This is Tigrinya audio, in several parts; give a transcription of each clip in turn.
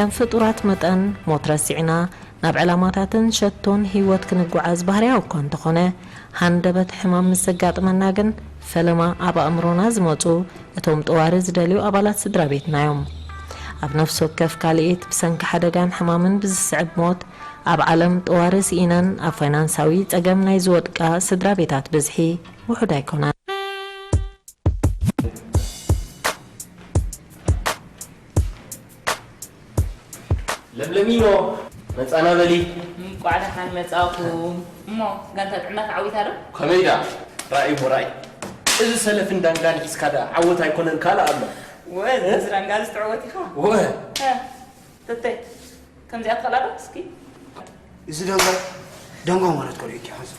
ከም ፍጡራት መጠን፣ ሞት ረሲዕና ናብ ዕላማታትን ሸቶን ህይወት ክንጓዓዝ ባህርያዊ እኳ እንተኾነ፣ ሃንደበት ሕማም ምስ ዘጋጥመና ግን፣ ፈለማ ኣብ ኣእምሮና ዝመጹ እቶም ጠዋሪ ዝደልዩ ኣባላት ስድራ ቤትና እዮም። ኣብ ነፍሲ ወከፍ ካልኢት ብሰንኪ ሓደጋን ሕማምን ብዝስዕብ ሞት፣ ኣብ ዓለም ጠዋሪ ስኢነን ኣብ ፋይናንሳዊ ጸገም ናይ ዝወድቃ ስድራ ቤታት ብዝሒ ውሑድ ኣይኮነን። ለምለሚኖ፣ መጻና በሊ። እንቋዕ ደሓን መጻእኩም። እሞ ጋንታ ጥዕና ተዓዊታ ዶ? ከመይ ደኣ? ራእይ እሞ ራእይ። እዚ ሰለፍን ዳንጋን ሒዝካ ደኣ ዓወት ኣይኮነን ካልእ ኣሎ። ወ፣ እ? እዚ ዳንጋ እዚ ትዕወት ኢኻ? ወ። እ፣ ተተይ፣ ከምዚኣ ትኽእላ ዶ? እስኪ። እዚ ዳንጋ፣ ዳንጋ ማለት ከልኦ እዩ፣ ሓንሳብ።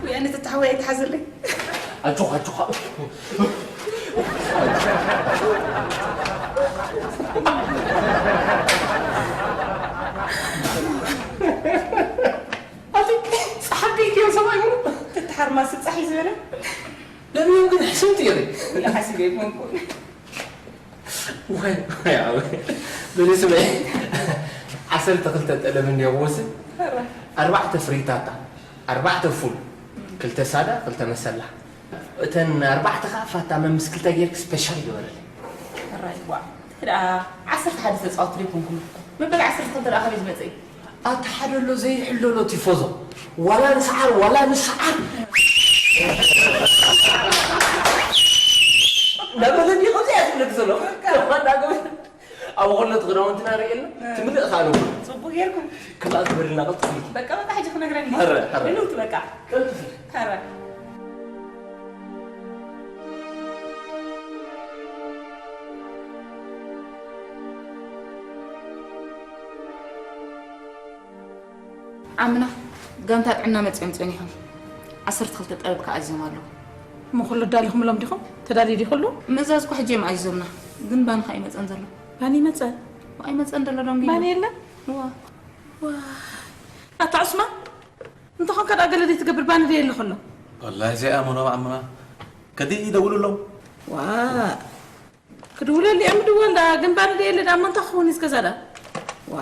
ወይ ኣነ ተታሕወይ ኣይትሓዘለይ። ኣጆኻ፣ ኣጆኻ። ኣቲ ጸሓፊ ኢትዮ ሰማይ ሙሉ። ተተሓርማስ ጻሕ እዩ ዝበለ። ለምለም ግን ሕስምቲ ገይሩ። ሓሲበ ኣይኮንኩን። ወይ፣ ወይ፣ ኣበይ። በሊ ስመይ። ዓሰርተ ክልተ ጠለብ እንድየ ክወስድ፣ ኣረ። ኣርባዕተ ፍሪታታ፣ ኣርባዕተ ፉል፣ ክልተ ሳዳ፣ ክልተ መሰላ። እተን ኣርባዕተ ኸኣ ፋታ መምስ ክልተ ጌርክ ስፔሻል ይገበረለይ። ኣራይ፣ ዋ። ደኣ ዓሰርተ ሓደ ተጻወትቲ ዶ ኣይኮንኩም? መበል ዓሰርተ ክልተ ደኣ ካበይ ዝመጸ እዩ? ኣቲ ሓደ ኣሎ ዘይሕለሎ ቲፎዞ። ዋላ ንስዓር፣ ዋላ ንስዓር። ነበለ እንዲኹም እዚኣ ትብለክ ዘሎ። ከማን ዳግም ኣብ ኾሎ እቲ ክዳውንትና ርእየልና፣ ትምልእ ኻሉ። ጽቡቅ ጌርኩም። ክላእ ዝበልና ቀልጥፍ ኢልኪ። በቃ፣ በቃ፣ ሕጂ ክነግረኒ። ሐረ፣ ሐረ። ልውጥ በቃ። ቀልጥፍ። ሐረ። ዓምና ጋንታ ጥዕና መጺኦም ጸኒሖም። ዓሰርተ ክልተ ጠለብ ከኣ ኣዝዮም ኣለዉ። እሞ ኩሉ ኣዳሊኹምሎም ዲኹም? ተዳልዩ ድዩ ኩሉ? ምእዛዝ እኮ ሕጂ እዮም ኣዚዞምና። ግን ባኒ ከኣ ኣይመጸን ዘሎ። ባኒ ይመጸ? ኣይመጸን ዘሎ ደንጉ። ባኒ የለን? እዋ። ዋይ። ኣታ ዑስማን፣ እንተኾንካ ደኣ ገለ ዘይትገብር ባኒ ደየለ ከሎ? ወላሂ ዘይኣመኖም ዓምና። ከዲ ይደውሉሎም። ዋ። ክድውለሉ እየ ምድወል ደኣ፣ ግን ባኒ ደየለ ደኣ፣ እሞ እንታይ ክኸውን እዩ ዝገዛ ደኣ? ዋ።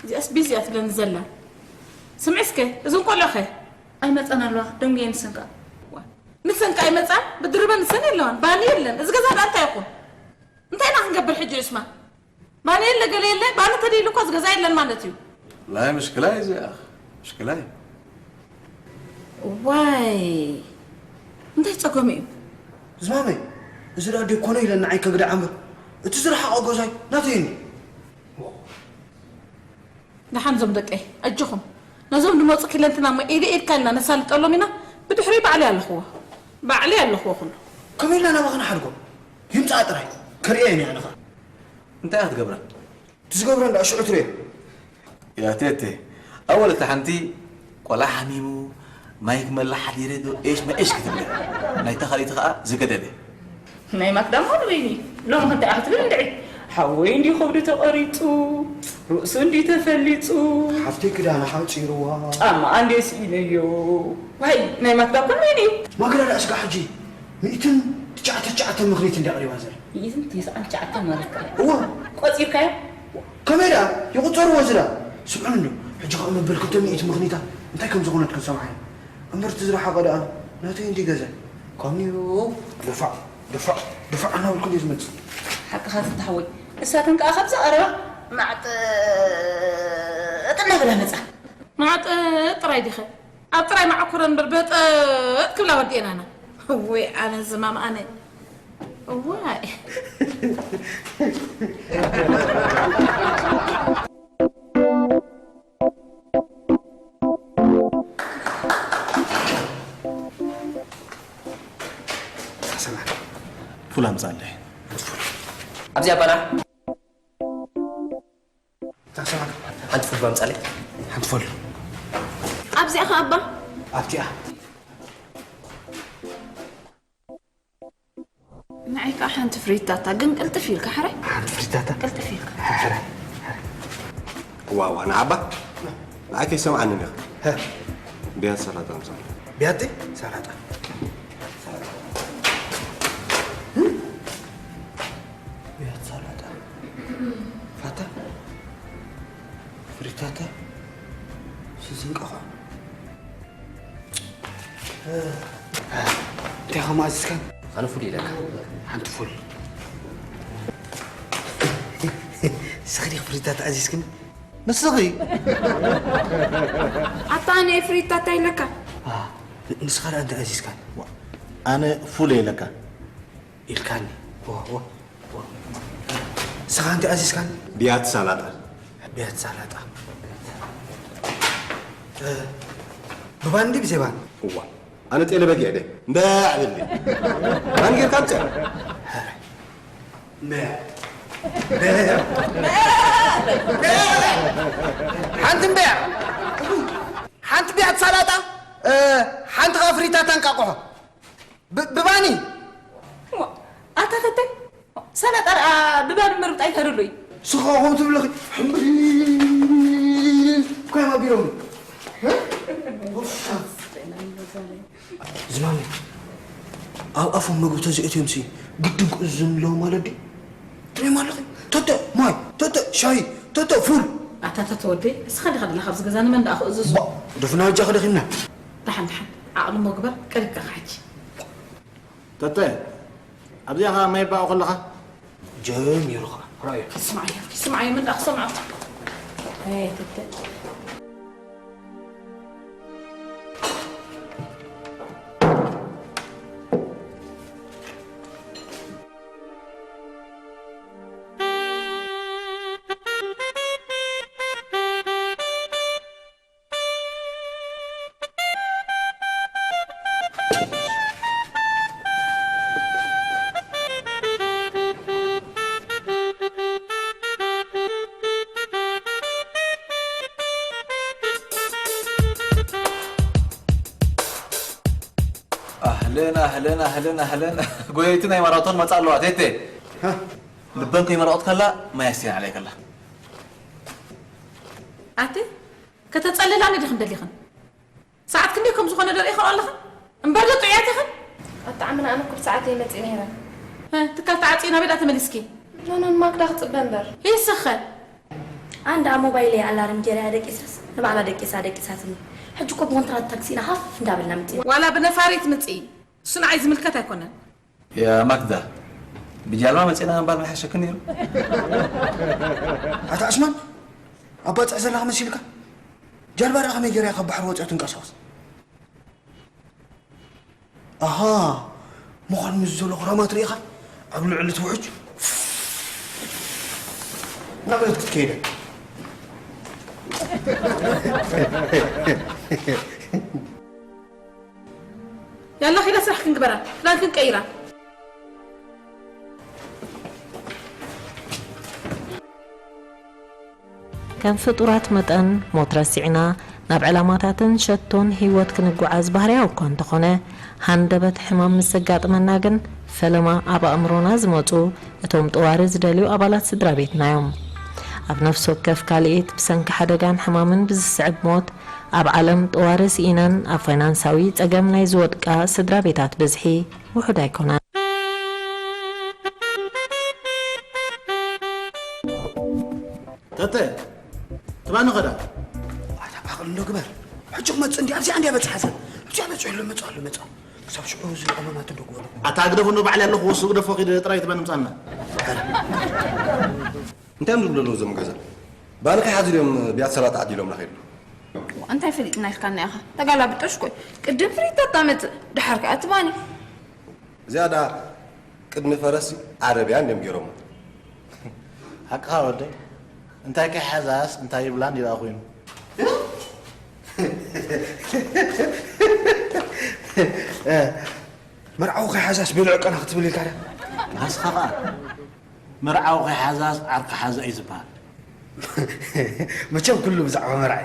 እዚኣስ ቢዚ እያ ትብለኒ ዘላ። ስምዒ እስከ፣ እዘን ቆልዑ ኸ? ኣይመጸን ኣለዋ፣ ደንጉየን ንሰን ከኣ። ዋ፣ ንሰን ከኣ ኣይመጻን፣ ብድርበ ንሰን የለዋን፣ ባኒ የለን። እዚ ገዛ ደኣ እንታይ ይኹን? እንታይ ኢና ክንገብር ሕጂ ዑስማን? ባኒ የለ፣ ገለ የለ፣ ባኒ ተደይሉ እኮ እዚ ገዛ የለን ማለት እዩ። ላሂ ምሽክላ እዩ እዚኣ፣ ምሽክላ እዩ። ዋይ፣ እንታይ ጸገሙ እዩ? ዝማመይ፣ እዚ ደኣ ዲኮነ ኢለን ንዓይ ከግድዓ እምበር፣ እቲ ዝረሓቐ ገዛይ ናተይ እንዲ። ደሓን እዞም ደቀይ፣ ኣጆኹም። ነዞም ዝመጹ ክለንትና እሞ ኢድ ኢድካ ኢልና ነሳልጠሎም ኢና። ብድሕሪ ባዕለይ ኣለኽዎ። ባዕለይ ኣለኽዎ ኩሉ። ከመይ ኢልና ናባኻ ንሓድጎም? ይምጻእ ጥራይ። ከርእየን እየ ኣነ ኸኣ። እንታይ ኢኻ ትገብራ? እቲ ዝገብሮ እንዳ ሽዑ ትርእዮ። ያ ቴቴ፣ ኣወል እታ ሓንቲ ቆልዓ ሓሚሙ፣ ማይ ክመልእ ሓዲረ ዶ ኤሽ መኤሽ ክትብል እያ። ናይታ ካልኣይቲ ኸኣ ዝገደደ። ናይ ማክዳ እሞ ንበይኒ፣ ሎሚ ክንታይ ኢኻ ክትብል እንድዒ? ሓወይ እንዲ ከብዱ ተቐሪጹ፣ ርእሱ እንዲ ተፈሊጹ። ሓፍተይ ክዳና ሓጺርዋ። ጫማኣ እንዲ ስኢነዮ። ዋይ፣ ናይ ማክዳ እኮ ንበይኒ እዩ። ማክዳ ደኣ ስጋ ሕጂ ሚእትን ትሽዓተ ትሽዓተ ምኽኒት እንዲ ኣቕሪባ ዘላ። ሚእትን ተስዓን ትሽዓተን ማለት ከ? እወ። ቆጺርካዮ? ከመይ ደኣ? ይቑጸርዎ እዚ ደኣ። ስምዑኒ እንዶ፣ ሕጂ ኸኣ መበል ክልተ ሚእቲ ምኽኒታ እንታይ ከም ዝኾነት ክንሰምዓ ኢና። እምበር እቲ ዝረሓቐ ደኣ ናተይ እንዲ ገዛ። ካኒዮ፣ ደፋዕ፣ ደፋዕ፣ ደፋዕ እናበልኩ እንድየ ዝመጽእ። ሓቅኻ ተታሕወይ። እሳተን ከኣ ካብዛ ቀረባ ማዕጥ እናበላ መጻ። ማዕጥ ጥራይ ዲኸ? ኣብ ጥራይ መዓኮረን እምበር በጠጥ ክብላ ወዲኤናና። እወይ ኣነ ዝማም ኣነ። እዋይ። ፉል ኣምጻለይ። ኣብዚ ኣባና። ባምጻለይ ሓንቲ ፎል። ኣብዚኣ ኸ ኣባ? ኣብቲኣ። ንዓይ ከዓ ሓንቲ ፍሪታታ፣ ግን ቅልጥፍ ኢልካ፣ ሕራይ? ሓንቲ ፍሪታታ? ቅልጥፍ ኢልካ። ሕራይ፣ ሕራይ። ዋ፣ ዋ፣ ንዓባ? ንዓይ ከይሰምዓኒ ኢኻ። ሀ። ቢያቲ ሰላጣ ምጻእ። ቢያቲ ሰላጣ። ቢያቲ ሰላጣ። ፋታ? ፍሪታታ? ስዝንቀኻ? እንታይ ከም ኣዚዝካን? ኣነ ፉል ኢለካ። ሓንቲ ፉል። ንስኺ ዲኺ ፍሪታታ ኣዚዝክኒ? ንስኺ? ኣታ ኣነ ፍሪታታ ኢለካ። አ፣ ንስኻ ደኣ እንታይ ኣዚዝካን? ዋ፣ ኣነ ፉል ኢለካ። ኢልካኒ። ዋ፣ ዋ፣ ዋ። ንስኻ እንታይ ኣዚዝካን? ቢያቲ ሳላጣ። ቢያቲ ሳላጣ። እ፣ ብባኒ ድዩ ብዘይ ባኒ? እዋ፣ ኣነ ጤለ በጊዕ ደ። እምበዕ በሊ። ባኒ ጌርካ ኣምጽእ። እምበዕ። እምበዕ። ሓንቲ እምበዕ። ሓንቲ ቢያቲ ሳላጣ፣ እ፣ ሓንቲ ኸኣ ፍሪታታ እንቃቑሖ። ብ-፣ ብባኒ? ዋ፣ ኣታ ተተይ፣ ሰላጣ ደኣ ብባኒ ምርብጣይ ተደሎ እዩ። ስኻ ኸም ትብለኺ፣ ሕምብሪ እኮ እዮም ኣቢሎምኒ። ዝማሚ፣ ኣብ ኣፎም መግቢ ተዘይእትዮምሲ ግድን ክእዝዙ ኣለዎም ማለት ድዩ? ትሪኦም ኣለኺ? ተተ ማይ፣ ተተ ሻሂ፣ ተተ ፉል። ኣታ ተተ ወደይ፣ እስኻ ዲኻ ደለኻ ኣብዚ ገዛ፣ ንመን ደኣ ክእዝዙ? ባ፣ ደፍና በጃኺ ደኺምና። ደሓን፣ ደሓን፣ ዓቕሊ እሞ ግበር፣ ቀሪብካ ኸዓ ሕጂ። ተተ፣ ኣብዚኣ ኸዓ ማይ ባኡ ከለኻ? ጀሚሩ ኸዓ፣ ራእዩ። ስምዓዮ፣ ስምዓዮ፣ ምን ደኣ ክሰምዖ? ኣይ፣ ተተ። ኣህለን፣ ኣህለን፣ ኣህለን፣ ኣህለን። ጎየይቲ ናይ ማራቶን መጻ ኣለዋ፣ ቴቴ። ሃ? ልበን ከይመረቐት ከላ፣ ማይ ኣስቲና ዓለይ ከላ። ኣቲ፣ ከተጸልላኒ ዲኽን ደሊኽን? ሰዓት ክንደይ ከም ዝኾነ ደሪእኽን ኣለኽን? እምበር ዶ ጥዑያት ኢኽን? ኣጣዕምና ኣነ እኮ ብሰዓተይ መጺእ ነይረ። እ፣ ትካል ተዓጽዩ ናበይ ደኣ ተመሊስኪ? ኖኖን ማክዳ ክጽበ እምበር። ይስኸ። ኣነ ደኣ ሞባይለይ ኣላርም ጌረያ ደቂሳስ፣ ንባዕላ ደቂሳ ደቂሳትኒ። ሕጂ እኮ ብኮንትራት ታክሲ ኢና ሃፍ እንዳበልና መጺና። ዋላ ብነፋሪት ምጺ። እሱ ንዓይ ዝምልከት ኣይኮነን። ያ ማክዳ፣ ብጃልባ መጺና ምባል ምሓሸኪ ነይሩ። ኣታ ዑስማን፣ ኣብ ባጽዕ ዘለኻ መሲልካ? ጃልባ ደኣ ከመይ ገይራ እያ ካብ ባሕሪ ወጺኣ ትንቀሳቐስ? ኣሃ፣ ምዃኑ ምስ ዘሎ ክራማት ርኢኻ? ኣብ ልዕሊ እቲ ውሑጅ እናበለት ክትከይድ እያ። ያላ ኺዳ ስራሕ ክንግበራ፣ ክዳን ክንቀይራ። ከም ፍጡራት መጠን፣ ሞት ረሲዕና ናብ ዕላማታትን ሸቶን ህይወት ክንጓዓዝ ባህርያዊ እኳ እንተኾነ፣ ሃንደበት ሕማም ምስ ዘጋጥመና ግን ፈለማ ኣብ ኣእምሮና ዝመጹ እቶም ጠዋሪ ዝደልዩ ኣባላት ስድራ ቤትና እዮም። ኣብ ነፍሲ ወከፍ ካልኢት ብሰንኪ ሓደጋን ሕማምን ብዝስዕብ ሞት ኣብ ዓለም ጠዋሪ ስኢነን ኣብ ፋይናንሳዊ ጸገም ናይ ዝወድቃ ስድራ ቤታት ብዝሒ ውሑድ ኣይኮነን። ተተ፣ ትባኒ ኸዳ? ኣታ ዓቕሊ እንዶ ግበር። ሕጂ ክመጽእ እንዲ ኣብዚኣ እንዲያ በጽሓ ዘን። ኣብዚኣ በጺሑ ኣሎ፣ መጽእ ኣሎ፣ መጽእ። ክሳብ ሽዑ ዝለቐመ ማት እንዶ ግበሩ። ኣታ ግደፉ እንዶ ባዕሊ ኣለኹ፣ ወሱ ግደፎ ኺድ ጥራይ ትባኒ ምጻና። እንታይ እዮም ዝብሉ ዘለዉ እዞም ገዛ? ባኒ ከይሓዙ ድዮም ቢያቲ ሰላጣ ዓዲሎምና ከይዱ? እንታይ ፈሊጥና ኢልካና ኢኻ? ተጋላብጦሽ ኮይ። ቅድም ፍሪታ ታመጽእ፣ ደሓር ከኣ ትባኒ። እዚኣ ደኣ ቅድሚ ፈረስሲ ዓረብያ እንድዮም ገይሮሞ። ሓቅኻ ወደይ። እንታይ ከይሓዛስ እንታይ ይብላን እዩ ደኣ ኮይኑ። መርዓዊ ከይሓዛስ ቤሎ ዕቀና ክትብል ኢልካ ድያ? ንስኻ ኸኣ መርዓዊ ከይሓዛስ ዓርኪ ሓዛ እዩ ዝበሃል። መቸም ኩሉ ብዛዕባ መርዓይ።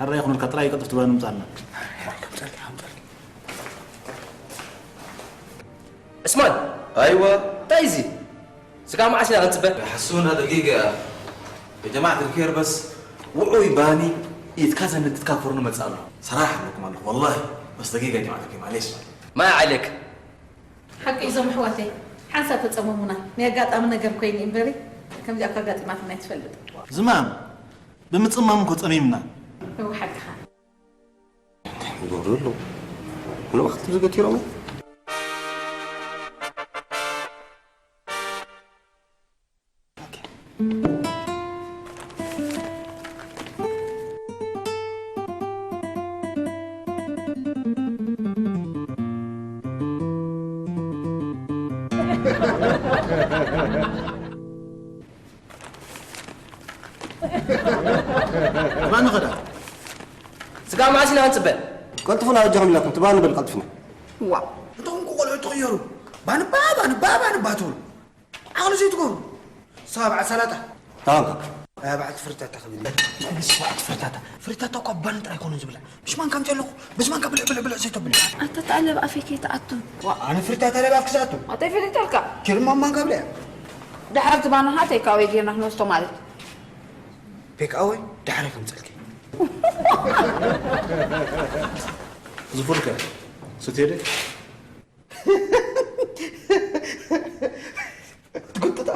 ሕራይ ይኹነልካ፣ ጥራይ ቀልጥፍ ትብለኒ ምጻና። ዕስማን! ኣይዋ እንታይ እዚ? ስጋ መዓስ ኢና ክንጽበ? حسونا دقيقة يا جماعة الخير، بس ውዑይ ባኒ ኢትካ ዘንድትካ ፍርኑ መጽእ ኣሎ። ሰራሕ ኣለኩም ኣለኹ ወላሂ። بس دقيقة يا جماعة الخير معليش. ማይ ዓሌክ ሓቂ እዞም ኣሕዋተይ ሓንሳብ ተጸመሙና። ናይ ኣጋጣሚ ነገር ኮይኑ እምበሪ ከምዚኣ እኳ ኣጋጢማትና ኣይትፈልጥ። ዝማም ብምጽማም እኮ ጸሚምና። እው ሓቅኻ። ይገብሩ ኣለዉ። ንባዕልቲ ዝገቲሮም ባኒ ኸዳ ስጋ መዓስ ኢና ክንጽበ? ቀልጥፉና በጃኹም ኢላኩም ትባኒ በል ቀልጥፍና። ዋ እቶም ቆልዑ ተቐየሩ። ባንባ ባንባ ባንባ ትብሉ። ዓቕሊ ዘይትገብሩ። ሰብዓ ሰላጣ። ታንካ ኣያ በዓልቲ ፍርታታ ክብል። ምስ በዓልቲ ፍርታታ። ፍርታታ እኳ ባኒ ጥራይ ኣይኮነን ዝብላዕ። ምስ ማንካ ኣምፅእ ኣለኹ። ምስ ማንካ ብልዕ ብልዕ ብልዕ ዘይተብል። ኣታ ተኣለብ ኣፈይ ከይትኣቱ። ኣነ ፍርታታ ለብ ኣፍክሳቱ። ኣታይ ፈሊጠልካ? ኪርማ ማንካ ብልዕ። ድሓር እቲ ባናኻ ቴካወይ ጌርና ክንወስዶ ማለት። ቴክ ኣወይ ድሓር ከምፀልኪ። ዝፉልከ ስትሄደ ትጉጥጣ።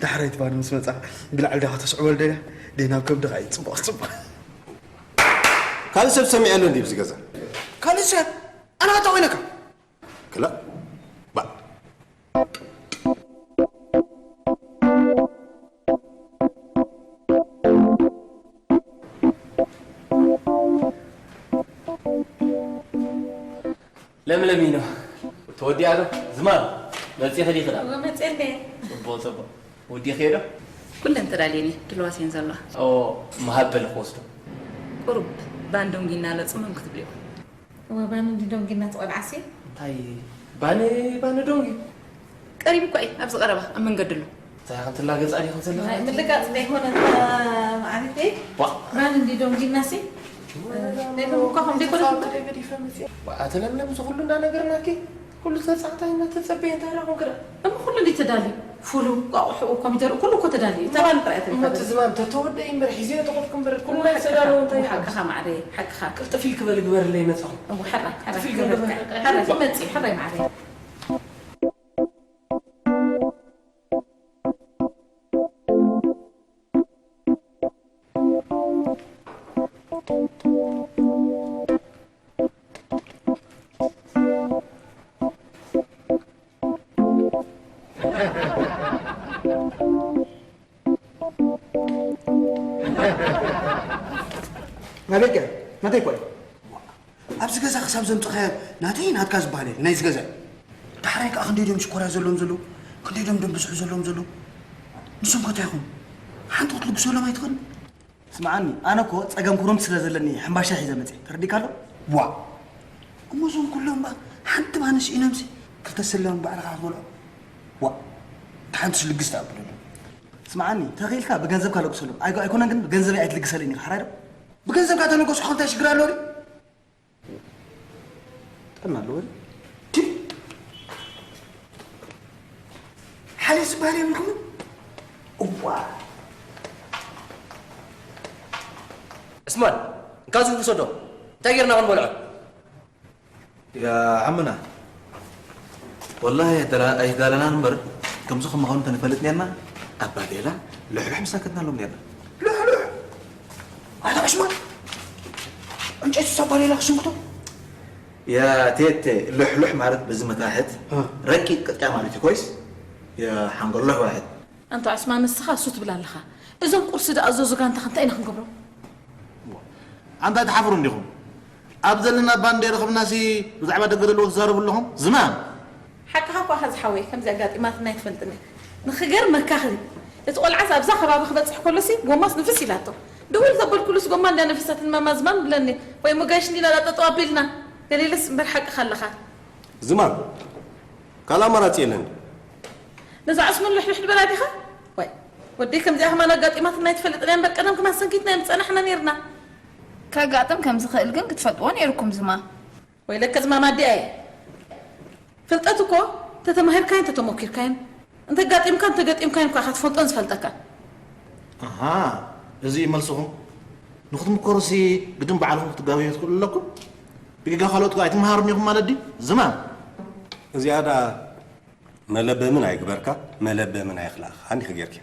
ዳሕራይ ትባኒ ምስ መጻ ብላዕሊ ዳኻ ተስዕቦ ደልያ ደይ ናብ ከብድኻ እዩ ጽቡቕ ጽቡቕ። ካልእ ሰብ ሰሚዐ ኣሎ እንዲ ብዚ ገዛ ካልእ ሰብ ኣና ኣታ ኮይነካ ክላ ባ ለምለሚኖ ተወዲኣ ዶ ዝማም መፂኺ ዲኺ ዳ ወመፀለ ፅቡቕ ፅቡቕ ወዲኺዮ ዶ ኩለን ተዳልየን እየ ድልዋት እየን ዘለዋ። ኦ መሃበል ክወስዶ ቁሩብ ባንዶንጊ እናለፅመም ክትብልዮ። ወባን እንዲ ዶንጊና ትቆልዓሲ እንታይ ባነ ባነ ዶንጊ ቀሪቡ እኳ እዩ ኣብዚ ቀረባ ኣብ መንገዲ ኣሎ። እንታይ ከምትላገፃ ዲኹም ዘለኻ ምልጋፅ ዘይኮነ ማዓሪተይ ዋ ባን እንዲ ዶንጊናሲ ነቶም እኳ ከም ዘይኮነ ኣተለምለም ዝኩሉ እንዳነገርናኪ ኩሉ ተፃዕታይ እናተፀበየ እንታይ ዳኹም ክዳ እሞ ኩሉ እንዲ ተዳልዩ ፉሉ ቋቑሑ ኮሚደር ኩሉ እኮ ተዳልዩ ተባን ጥራይ እሞ እቲ ዝማም ተተወደ እምበር ሒዘዮ ተኸድኩ እምበር ኩሉ ናይ ዝተዳለወ እንታይ ሓቅኻ ማዕረ ሓቅኻ ቅልጥፍ ኢልክ በል ግበርለይ መፃኹ እው ሕራይ ሕራይ ሕራይ ትመፅእ ሕራይ ማዕረ ናበይከ ናተይ ኮይ ኣብዚ ገዛ ክሳብ ዘምፅኻዮ ናተይ ናትካ ዝበሃል የለ ናይዚ ገዛ እዩ ዳሕራይ ከዓ ክንደይ ዶም ሽኮርያ ዘለዎም ዘለዉ ክንደይ ዶም ደም ብዝሑ ዘለዎም ዘለዉ ንሶም ከታ ይኹኑ ሓንቲ ክትልግሰሎም ኣይትኽእል ስምዓኒ ኣነ እኮ ፀገም ኩርምቲ ስለ ዘለኒ ሕምባሻ ሒዘ መፀ ተረዲካ ኣሎ ዋ እሞ እዞም ኩሎም ባ ሓንቲ ባንሽ ኢኖምሲ ክልተ ስለም ባዕልኻ ክትበልዖ ዋ ሓንቲ ሽልግስቲ ኣብለሉ ስምዓኒ ተኽኢልካ ብገንዘብካ ለግሰሎም ኣይኮነን ግን ገንዘበይ ኣይትልግሰለይ ኒኻ ሓራይ ዶ ብገንዘብካ ተለገስኩ እንታይ ሽግር ኣለዎ ጠና ኣለዎ ሓሊስ ዝበሃል የብልኩም እዋ ዕስማን እንካ ዝውሰዶ እንታይ ጌርና ክንበልዖ يا عمنا والله ኣይዳለናን እምበር ከምዚ ከማኸውን ተንፈልጥ ኔርና ኣባዴላ ልሕልሕ ምሳከትና ኣሎም ኔርና ልሕልሕ ኣታ ዕስማን ዕንጨይቲ ሳባሌላ ክስምክቶ يا تيتي ልሕልሕ ማለት በዚ መታሕት ረቂቅ ቅጥያ ማለት እዩ ኮይስ ሓንጎሎ ዋሕድ ኣንታ ዕስማን ንስኻ እሱ ትብል ኣለኻ እዞም ቁርሲ ድኣዘዙ ጋንታ እንታይ ኢና ክንገብሮም ኣንታ ትሓፍሩ እንዲኹም ኣብ ዘለና ባንዴ ረኽብናሲ ብዛዕባ ደገ ዘለዎ ትዛረቡ ኣለኹም ዝማም ሓቅኻ እኳ ሓዚ ሓወይ ከምዚ ኣጋጢማትና ኣይትፈልጥን ንኽገርመካ ኽሪ እቲ ቆልዓስ ኣብዛ ከባቢ ክበፅሕ ከሎሲ ጎማስ ንፍስ ኢላቶ ደወል ዘበልኩሉስ ጎማ እንዳነፈሰት ንማማ ዝማም ብለኒ ወይ ሙጋይሽ እንዲና ዳጠጠው ኣቢልና ገሌለስ እምበር ሓቅኻ ኣለኻ ዝማም ካልእ ኣማራፂ የለን ነዛ ዕስሙን ልሕልሕ ድበላ ዲኻ? ወይ ወደይ ከምዚኣ ከማን ኣጋጢማትና ኣይትፈልጥን እያ እምበር ቀደም ከማን ሰንኪትና እዮም ዝጸናሕና ነይርና። ከጋጥም ከም ዝኽእል ግን ክትፈልጥዎ ነይርኩም ዝማ። ወይ ለከ ዝማም ኣዲኣ እየ። ፍልጠት እኮ ተተማሂርካዮን ተተሞኪርካዮን እንተጋጢምካ እንተገጢምካዮን እኳ ኢኻ ትፈልጦን ዝፈልጠካን። ኣሃ፣ እዚ እዩ መልስኹም? ንክትምከሩሲ ግድን ባዕልኹም ክትጋበዩ ትኽእሉ ኣለኩም? ብጌጋ ካልኦት ኣይትመሃሩን ኢኹም ማለት ድዩ? ዝማም። እዚኣ ደኣ መለበምን ኣይግበርካ፣ መለበምን ኣይኽላእካ፣ እንዲኺ ጌርኪ።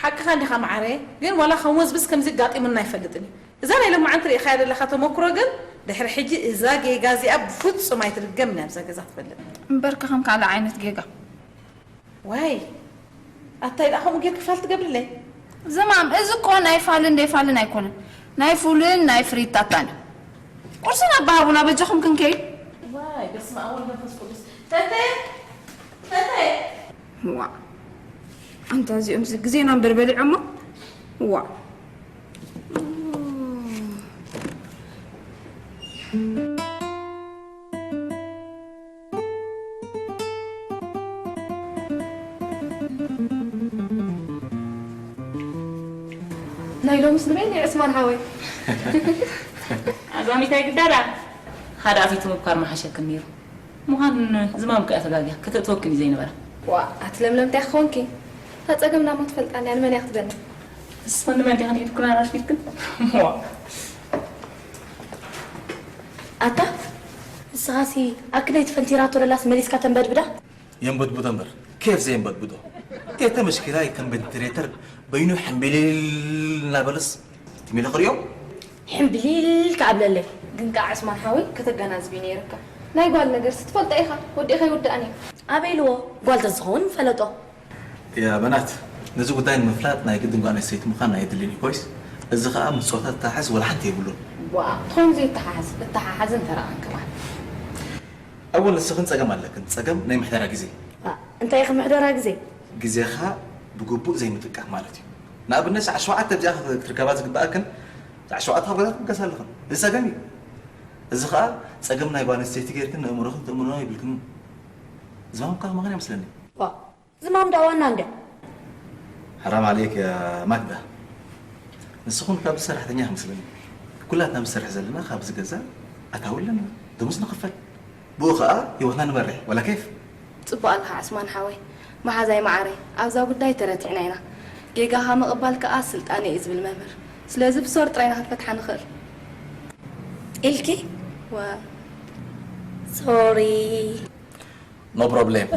ሓቅኻ እንዲኻ መዓረየ፣ ግን ዋላ ከም ወዝብስ ከምዚ ኣጋጢሙና ኣይፈልጥን እዩ። እዛ ናይ ሎማዓንቲ ርኢኻያ ዘለኻ ተመክሮ ግን ድሕሪ ሕጂ እዛ ጌጋ እዚኣ ብፍጹም ኣይትድገምን እያ ኣብዛ ገዛ ትፈልጥ። እምበርከ ከም ካልእ ዓይነት ጌጋ። ዋይ ኣታይ ደኣ ከምኡ ጌርኪ ፋል ትገብርለይ? ዝማም፣ እዚ እኮ ናይ ፋልን ደይፋልን ኣይኮነን። ናይ ፉልን ናይ ፍሪታታን እዩ። ቁርስና ኣባሃቡና በጃኹም ክንከይድ። ዋይ በስመ ኣብ ወወልድ ወመንፈስ ቅዱስ። ተተየ! ተተየ! ዋእ! ኣንታ እዚኦም እዚ ግዜና እምበር በሊዖሞ። ዋእ! ናይ ሎምስ ንበይነይ ዕስማን ሓወይ። ኣዛሚት ኣይግዳዳ። ሓደ ኣፊቱ ምብካር ምሓሸክን ነይሩ። ምዃን ዝማም ከኣ ተጋግያ። ከተእትወክን እዩ ዘይነበራ። ዋእ፣ ኣቲ ለምለም እንታይ ክኾንኪ? እታ ጸገምና እሞ ትፈልጣኒ እያ፣ ንመን እያ ክትበኒ? ንስኽን ንመን ዲኽን ኢድክን ኣራሽፊድክን? ዋእ። ኣታ፣ ንስኻሲ ኣክለይ ትፈንቲራቶ ደላስ መሊስካ ተንበድብዳ? የንበድብዶ እምበር፣ ኬፍ ዘየንበድብዶ? ቴተ መሽኪራይ ከም ቬንቲሌተር በይኑ ሕምቢሊል እናበለስ ትም ኢለ ክሪኦ። ሕምቢሊል ክኣብለለይ። ግን ከኣ ዕስማን ሓወይ ከተገናዝቢ ነይርካ። ናይ ጓል ነገርሲ ትፈልጦ ኢኻ፣ ወዲእኻ ይውዳእን እዩ። ኣበይ ኢልዎ? ጓል ተዝኸውን ምፈለጦ። ያ በናት፣ ነዚ ጉዳይ ንምፍላጥ ናይ ግድን ጓል ኣንስተይቲ ምዃን ኣየድልን እዩ። ኮይስ፣ እዚ ኸኣ ምስ ጾታ ዝተሓሓዝ ወላ ሓንቲ የብሉን። ዋ፣ እንተኾይኑ ዘይተሓሓዝ፣ እተሓሓዝን ተራኣን ከማን። ኣወል፣ ንስኽን ጸገም ኣለክን። ጸገም ናይ ምሕደራ ግዜ። ዋ፣ እንታይ ኢኺ ምሕደራ ግዜ? ግዜኻ ብግቡእ ዘይምጥቃም ማለት እዩ። ንኣብነት፣ ሰዓት ሸውዓተ ኣብዚኣ ክትርከባ ዝግበኣክን፣ ሰዓት ሸውዓተ ካብ ገዛ ትብገሳ ኣለኽን። እዚ ጸገም እዩ። እዚ ኸኣ ጸገም ናይ ጓል ኣንስተይቲ ጌርክን ነእምሮኽን ተእምኖ ይብልክን። ዝማም እኳ ከማኽን እያ መስለኒ። ዋ፣ ዝማም ዳ ዋና እንድያ። ሓራም ዓለይክ ያ ማግዳ። ንስኹም ካብዚ ሰራሕተኛ ክመስለኒ። ኩላትና ንሰርሕ ዘለና ካብዚ ገዛ ኣታዊ ኣለና። ደሞዝ ንኽፈል። ብኡ ኸኣ ህይወትና ንመርሕ። ዋላ ኬፍ። ጽቡቕ ኣለኻ ዕስማን ሓወይ። መሓዛይ መዓረይ፣ ኣብዛ ጉዳይ ተረቲዕና ኢና። ጌጋኻ ምቕባል ከኣ ስልጣነ እዩ ዝብል መምህር። ስለዚ ብሶር ጥራይ ኢና ክትፈትሓ ንኽእል። ኢልኪ? ወ- ሶሪ። No problem።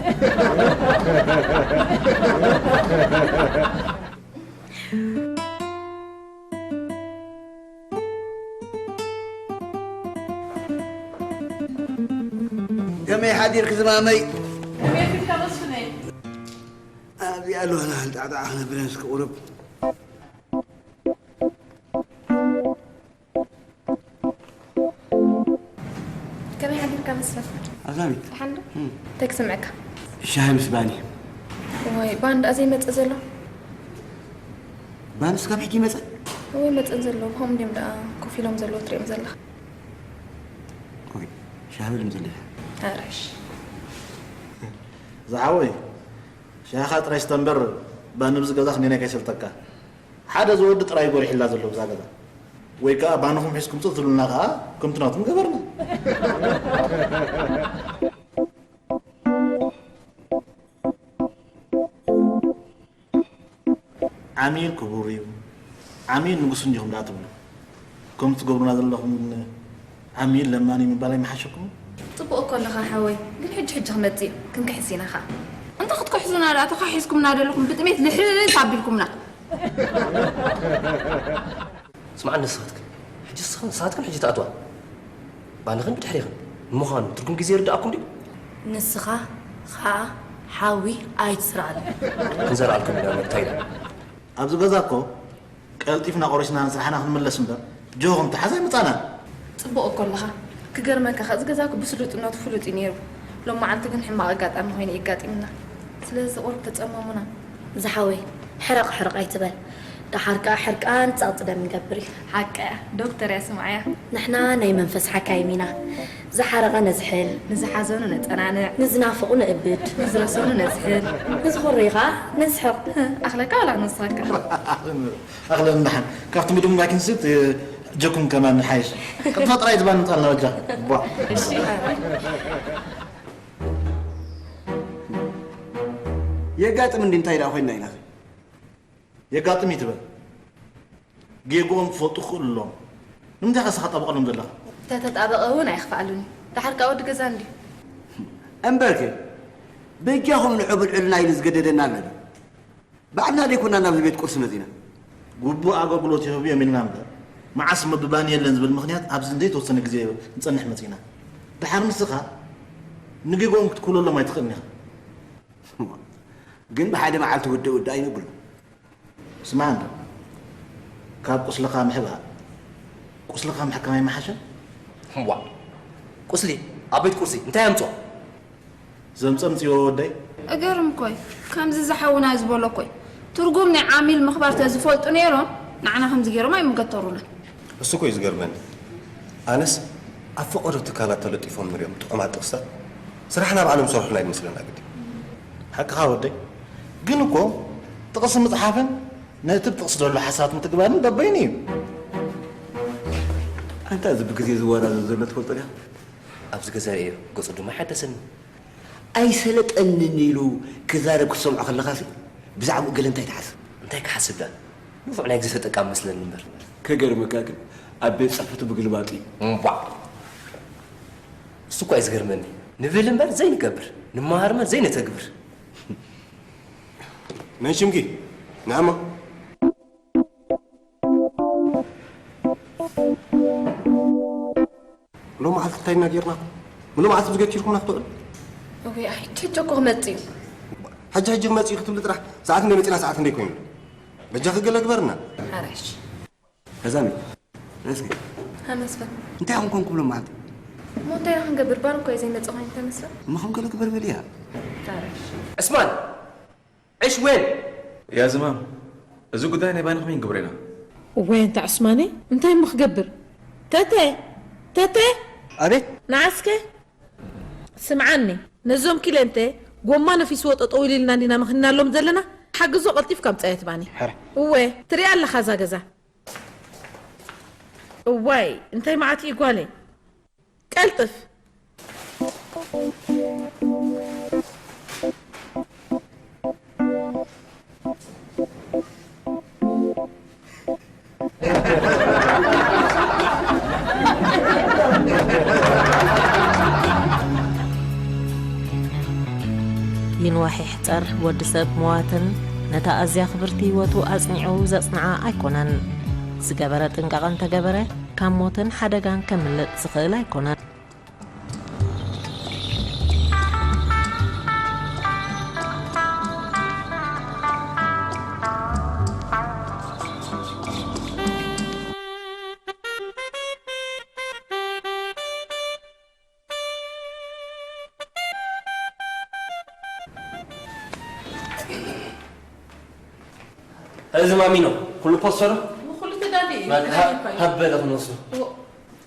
ከመይ ሓዲርክ ዝማመይ? ከመይ ኣርፊድካ መስፍነይ? ኣብዚኣ ኣሎ፣ ጣዕጣዕ ክነብለን እስኪ ቁሩብ። ከመይ ሓዲርካ መስፍን? ኣዛሚት። ደሓን ዶ? እም። እንታይ ክስምዐካ? ሻሂ ምስ ባኒ። ወይ፣ ባኒ ደኣ ዘይመጽእ ዘሎ? ባኒ እስካብ ሕጂ ይመጽእ? ወይ፣ መጽእን ዘለዉ፣ ከምኡ እንድዮም ደኣ ኮፍ ኢሎም ዘለዉ ትሪኦም ዘለኻ። ወይ፣ ሻሂ በል ምስ ዘለኻ። ኣረ፣ እሺ። ዝሓወይ፣ ሻሂኻ ጥራይ ስተ እምበር፣ ባኒ ኣብዚ ገዛ ክንደየናይ ከይሰልጠካ። ሓደ ዝወዲ ጥራይ ጎሪሕላ ዘሎ ብዛ ገዛ። ወይ ከኣ ባንኹም ሒዝኩም ጽእ ትብሉና ከኣ ከምቲ ናቱ ምገበርና። ዓሚል ክቡር እዩ፣ ዓሚል ንጉስ እንዲኹም ደኣ ትብሉ። ከምቲ ትገብሩና ዘለኹም ግን ዓሚል ለማኒ ምባል ኣይምሓሸኩም? ጽቡቕ እኮ ኣለኻ ሓወይ፣ ግን ሕጂ ሕጂ ክመጽእ እዩ፣ ክንክሕስ ኢና ኸኣ። እንተ ክትክሕሱና ደኣ፣ እታ ሒዝኩምና ዘለኹም ብጥሜት ልሕስ ኣቢልኩምና። ስምዓ ንስኻትክን፣ ሕጂ ንስኽን፣ ንስኻትክን ሕጂ ትኣትዋ። ባንኽን ብድሕሪኽን። ንምዃኑ፣ ትርጉም ግዜ ይርድኣኩም ድዩ? ንስኻ ኸኣ ሓዊ ኣይትስርዓሉ። ክንዘርኣልኩም ኢና፣ እንታይ ኢልና? ኣብዚ ገዛ እኮ ቀልጢፍና ቆሪስና ንስራሕና ክንምለስ እምበር፣ ጆኹም ተሓዝ ኣይምጻናን። ጽቡቕ እኮ ኣለኻ። ክገርመካ ኸኣ፣ እዚ ገዛ እኮ ብስሉጥነቱ ፍሉጥ እዩ ነይሩ። ሎም መዓልቲ ግን ሕማቕ ኣጋጣሚ ኮይኑ እዩ ኣጋጢሙና። ስለዚ ቁሩብ ተጸመሙና። ዝሓወይ፣ ሕረቕ ሕርቕ ኣይትበል። ደሓር ከኣ ሕርቃን ጸቕጢ ደም ይገብር እዩ። ሓቂ እያ። ዶክተር እያ ስምዓያ። ንሕና ናይ መንፈስ ሓካይም ኢና። ዝሓረቐ ነዝሕል። ንዝሓዘኑ ነጸናንዕ። ንዝናፈቑ ነእብድ። ንዝረሰኑ ነዝሕል። ንዝኾረዩ ኸኣ ነስሕቕ። ኣኽለካ ወላ ክንወስኸካ? ኣኽለን ደሓን። ካብቲ ምድም ላኪን ስት፣ እጀኩም ከማን ንሓይሽ። ቀጥታ ጥራይ ዝባን ምጻልና በጃ። ቧ። እሺ። የጋጥም እንዲ እንታይ ደኣ ኮይንና ኢና? የጋጥም እዩ ትበል። ጌግኦም ክፈልጡ ክኽእሉ ኣለዎም። ንምንታይ ከ ንስኻ ጣበቐሎም ዘለኻ? እንተተጣበቐ እውን ኣይኽፍኣሉን እዩ። ደሓር ከኣ ወዲ ገዛ እንድዩ። እምበርከ፣ በጃኹም ንዑ ብልዑልና ኢሉ ዝገደደና ኣሎ ድዩ? ባዕልና ደይኮና ናብዚ ቤት ቁርሲ መጺና። ግቡእ ኣገልግሎት ይህቡ እዮም ኢልና እምበር፣ መዓስ ምብባን የለን ዝብል ምኽንያት ኣብዚ ንዘይተወሰነ ግዜ ክንጸንሕ መጺና። ደሓር ንስኻ ንጌግኦም ክትክውለሎም ኣይትኽእልን ኢኻ። ግን ብሓደ መዓልቲ ውድእ ውድእ ኣይንብሉን። ስማዕ እንዶ፣ ካብ ቁስልኻ ምሕባእ፣ ቁስልኻ ምሕካም ኣይመሓሸን? እዋ፣ ቁስሊ ኣብ ቤት ቁርሲ እንታይ ኣምጽኦ? ዘምጸ ኣምጽእዎ ወደይ። እገርም እኮ እዩ። ከምዚ ዝሓውና ዝበሎ እኮ እዩ። ትርጉም ናይ ዓሚል ምኽባር ተዝፈልጡ ነይሮም፣ ንዓና ከምዚ ገይሮም ኣይምገተሩናን። እሱ እኮ እዩ ዝገርመኒ። ኣነስ ኣብ ፈቐዶ ትካላት ተለጢፎም ንሪኦም ጥዑማት ጥቕስታት፣ ስራሕና ባዕሎም ዝሰርሑልና እዩ ዝመስለና ግዲ። ሓቅኻ ወደይ። ግን እኮ ጥቕሲ ምጽሓፍን ነቲ ብጥቕሲ ዘሎ ሓሳባት ምትግባርን በበይኑ እዩ። ኣንታ እዚ ብግዜ ዝወራዘር ዘሎ ትፈልጦ ዲኻ? ኣብዚ ገዛ ርእዮ፣ ገጹ ድማ ኣይሓደሰኒ። ኣይሰለጠንን ኢሉ ክዛረብ ክትሰምዖ ከለኻሲ፣ ብዛዕባኡ ገለ እንታይ ትሓስብ? እንታይ ክሓስብ ደኣ? ንፉዕ ናይ ግዜ ተጠቃሚ መስለኒ እምበር። ከገርመካ ግን፣ ኣብ ቤት ጽሕፈቱ ብግልባጡ እዩ። እምቧዕ! እሱ እኳ እዩ ዝገርመኒ። ንብል እምበር ዘይንገብር፣ ንመሃር እምበር ዘይነተግብር። መን ሽምኪ? ንዓማ። ሎሚ መዓልቲ እንታይ ኢና ጌርና? ምሉእ መዓልቲ ምስ ገቲርኩምና ክትውዕሉ? እወ፣ ኣይ፣ ሕጂ እኮ ክመጽእ እዩ። ሕጂ፣ ሕጂ ክመጽእ እዩ ክትብሊ ጥራሕ፣ ሰዓት እንደ መጺና ሰዓት እንደ ኮይኑ። በጃኺ ገለ ግበርና። ሓራሽ። ተዛሚ፣ እስኪ። ሃ፣ መስፍን። እንታይ ኮንኩም ክብሎ መዓልቲ? እሞ እንታይ ኢና ክንገብር? ባር እኮ እዩ ዘይመጽእ ኮይኑ፣ ተመስገን። እሞ ከም ገለ ግበር በልያ። ሓራሽ። ዕስማን! ዕሽ ዌን? ያ ዝማም፣ እዚ ጉዳይ ናይ ባይንኹም ይንግብሮ ኢና። እዋይ፣ እንተ ዕስማነይ፣ እንታይ እሞ ክገብር? ተተ! ተተ! ኣቤት! ንዓስከ? ስምዓኒ፣ ነዞም ኪለንተ ጎማ ነፊስዎ ጠጠው ኢልልና እንዲና መኺንናሎም ዘለና፣ ሓግዞ ቀልጢፍካ ምጻየት ባኒ። ሕረ። እወ፣ ትሪኣ ኣለኻ እዛ ገዛ። እዋይ፣ እንታይ መዓት እዩ ጓለይ። ቀልጥፍ። ይንዋሕ ይሕጸር፣ ወዲ ሰብ መዋትን ነታ ኣዝያ ክብርቲ ህይወቱ ኣጽኒዑ ዘጽንዓ ኣይኮነን። ዝገበረ ጥንቃቐ እንተገበረ፣ ካብ ሞትን ሓደጋን ከምልጥ ዝኽእል ኣይኮነን። እዚ ማሚኖ፣ ኩሉ ፖስተሩ? ንኹሉ ተዳልዩ እዩ፣ በቃ፣ ተዳልዩ እኮ እዩ። ሃብ በለ ክንወስዶ። እዎ፣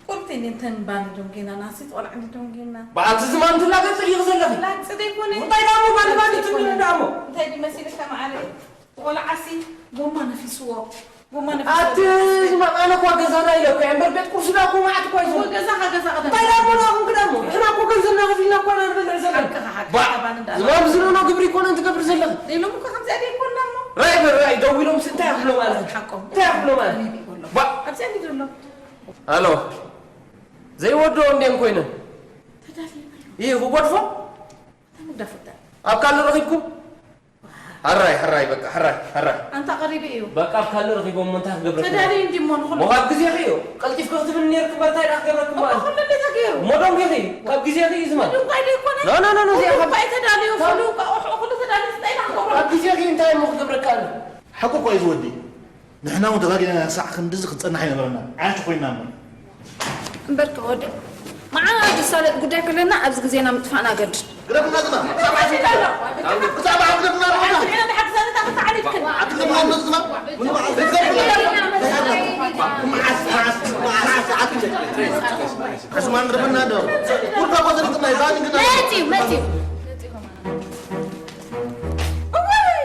ቁርብቲ እንዲ እንተን ባኒ ደንጊና፣ ናሲ ቆልዓ እንዲ ደንጊና። በዓልቲ ዝማም ትላገጽ ኢኺ ዘለኺ። ላግጺ ዘይኮነ። እንታይ ደኣ እሞ ባኒ ባኒ ትብሊ ደኣ እሞ? እንታይ ድዩ መሲልካ መዓረይ? ቆልዓሲ ጎማ ነፊስዎ። ኣቲ ዝማም፣ ኣነ እኳ ገዛና ኢለ እኮ እየ እምበር፣ ቤት ቁርሲ ዳ እኮ መዓት እኮ እዩ። እወ፣ ገዛኻ ገዛ ቀደም። እንታይ ዳ እሞ ንኣኹም ክዳ እሞ? ንሕና እኮ ገንዘብና ከፊልና እኮ ኢና ንበልዕ ዘለና። ሓቅኻ፣ ሓቅኻ፣ ባ-፣ ባን እንዳለ። ዝማም፣ ዝኖኖ ግብሪ ይኮነ እንትገብር ዘለኺ። ኢሎም እኮ ከምዚኣ ደይ ይኮንና እሞ። ራይ በል ራይ፣ ደው ኢሎምስ እንታይ ክብሎ ማለት እዩ? ሓቆም። እንታይ ክብሎ ማለት እዩ? ይብሎ። ባ-፣ ኣብዚኣ እንዲ ዘሎ። ኣሎ። ዘይወድኦ እንድየን ኮይነን። ተዳልዩ ኣሎ። ይህ ክጎድፎ? እንታይ ምግዳፍ ወዳ? ኣብ ካልእ ረኺብኩም? ሕራይ፣ ሕራይ፣ በቃ፣ ሕራይ፣ ሕራይ። ኣንታ ቀሪቡ እዩ። በቃ፣ ኣብ ካልእ ረኺቦም እሞ እንታይ ክገብረኪ? ተዳልዩ እንዲ እሞ ንኹሉ። እሞ ካብ ግዜኺ እዩ። ቀልጢፍኪ ክትብልኒ ነይርኪ እምበር እንታይ ደኣ ክገብረኪ እሞ ማለት? ኩሉ እንዴት ኣገይሩ? እሞ ደንጊኺ፣ ካብ ግዜኺ እዩ ዝማም። ምንም ቃይደ ኣይኮነን። ኖ፣ ኖ፣ ኖ፣ ኖ፣ እዚኣ እኮ ካብ ኣይተዳልዩ፣ ካብ ኩሉ፣ ካብ ኣቑሑ ኩሉ ተዳልዩ፣ እንታይ ደኣ ክገብሮ? ካብ ግዜኺ እንታይ እሞ ክገብረካ ኣሎ? ሓቁ እኮ እዩ ዝወዲ። ንሕና እውን ተጋጊና ክሳዕ ክንድዚ ክንጸንሕ ኣይነበረና። ዓያሹ ኮይንና እሞ። እምበር ከ ወዲ፣ መዓት ዝሳለጥ ጉዳይ ከለና ኣብዚ ግዜና ምጥፋእና ገድድ። ግደፍና ዝማ። ብዛዕባ ዓብዲ ግደፍና። ዓብዲ ግደፍና። ዓብዲ ግደፍና ዝማ። መዓስ፣ መዓስ፣ መዓስ፣ ዓብዲ ግደፍና። ዕስማን ግደፍና ዶ? ኩርካ ኮተሪትና ይባል ግን። መጺኡ፣ መጺኡ። እዋይ!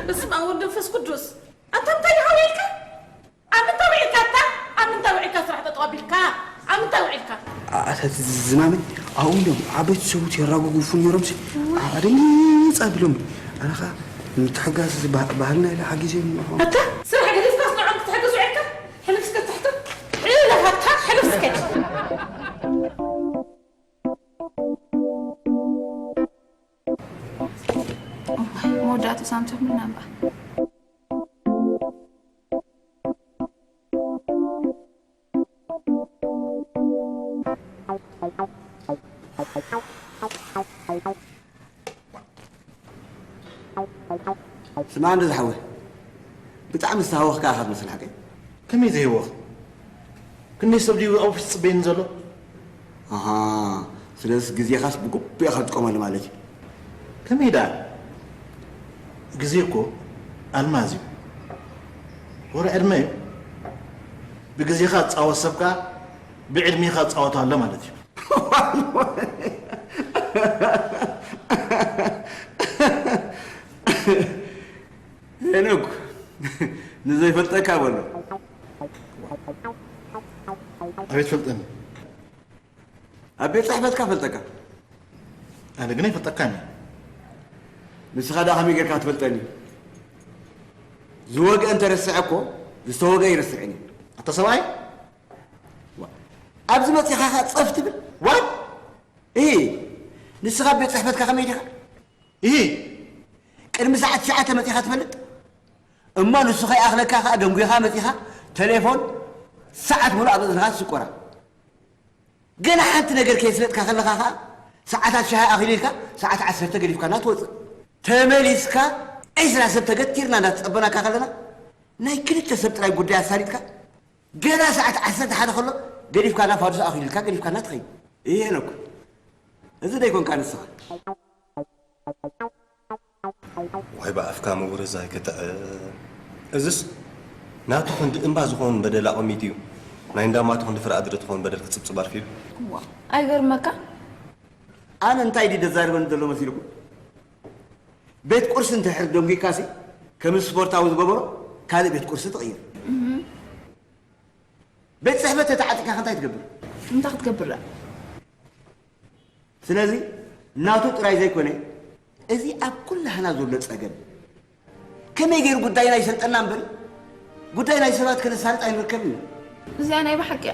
በስመ አብ ወወልድ ወመንፈስ ቅዱስ። ኣንታ እንታይ ይሃው ኢልካ? ኣብ ምንታይ ውዒልካ ኣታ? ኣብ ምንታይ ውዒልካ ስራሕ ጠጠው ኣቢልካ? ኣብ ምንታይ ውዒልካ? ኣታ ዝማመ ኣብኡ ኢሎም ዓበይቲ ሰብኡት የራጉጉፉ ነይሮም ሲ ኣደንግፅ ኣቢሎም ኣነ ኸዓ ምትሕጋዝ እዚ ባህ- ባህልና ኢለ ሓጊዘዮም ኣለኹ። ኣታ ስራሕ ገዲፍካ ንዖም ክትሕግዝ ውዒልካ? ሕልፍ እስከ ትሕቶ ሕልፍ ኣታ ሕልፍ እስከ እዋይ፣ መወዳእቱ ሳንቲም ምናምን በኣ። ስማዕ እንዶ ዝሓወይ፣ ብጣዕሚ ዝተሃወኽካ ኢኻ ትመስል ሓቀይ። ከመይ ዘይህወኽ? ክንደይ ሰብ ድዩ ኣብ ኦፊስ ዝጽበየኒ ዘሎ? ኣሃ፣ ስለዚስ ግዜኻስ ብግቡእ ኢኻ ትጥቀመሉ ማለት እዩ። ከመይ ደኣ? ግዜ እኮ ኣልማዝ እዩ። ወረ ዕድመ እዩ። ብግዜኻ ዝጻወት ሰብ ከኣ ብዕድሜኻ ዝጻወት ኣሎ ማለት እዩ። ሄኖክ፣ ንዘይፈልጠካ በሎ። ኣቤት ፈልጠኒ። ኣብ ቤት ጽሕፈትካ ፈልጠካ። ኣነ ግን ኣይፈልጠካን እየ። ንስኻ ደኣ ከመይ ጌርካ ትፈልጠኒ? ዝወግአ እንተረስዐ እኮ ዝተወግአ ኣይረስዕን እዩ። ኣታ ሰብኣይ። ዋ፣ ኣብዚ መጺኻ ኸኣ ጸፍ ትብል? ዋት? እሂ፣ ንስኻ ኣብ ቤት ጽሕፈትካ ከመይ ዲኻ? እሂ። ቅድሚ ሰዓት ትሽዓተ መጺኻ ትፈልጥ? እሞ ንሱ ከይኣኽለካ ኸኣ ደንጒኻ መጺኻ ተሌፎን ሰዓት ሙሉእ ኣብ እዝንኻ ትስቆራ። ገና ሓንቲ ነገር ከየስለጥካ ከለኻ ኸኣ ሰዓታት ሻሂ ኣኺሉ ኢልካ ሰዓት ዓሰርተ ገዲፍካና ትወጽእ። ተመሊስካ ዒስራ ሰብ ተገቲርና እንዳተጸበናካ ከለና ናይ ክልተ ሰብ ጥራይ ጉዳይ ኣሳሊጥካ ገና ሰዓት ዓሰርተ ሓደ ከሎ ገዲፍካና ፋዱስ ኣኺሉ ኢልካ ገዲፍካና ትኸይድ። እየ ሄኖክ፣ እዚ ዶ ኣይኮንካ ንስኻ? ዋይ ብኣፍካ ምውርዛይ ክትዕም። እዝስ ናቱ ክንዲ እምባ ዝኾን በደል ኣቐሚጡ እዩ። ናይ እንዳማቱ ክንዲ ፍረ ኣድሪ ትኾን በደል ክጽብጽብ ኣርፊዱ። እዋ፣ ኣይገርመካ? ኣነ እንታይ ድዩ ደዛርበኒ ዘሎ መሲልኩም? ቤት ቁርሲ እንድሕር ደንጒካሲ ከም ስፖርታዊ ዝገበሮ ካልእ ቤት ቁርሲ ትቕይር። ቤት ጽሕፈት ተተዓጢቕካ እንታይ ትገብር? እንታይ ክትገብር ደኣ? ስለዚ ናቱ ጥራይ ዘይኮነ፣ እዚ ኣብ ኩላህና ዘሎ ጸገም፣ ከመይ ገይሩ ጉዳይና ይሰልጠና እምበር፣ ጉዳይ ናይ ሰባት ከነሳልጥ ኣይንርከብን ኢና። እዚኣ ናይ ብሓቂ እያ።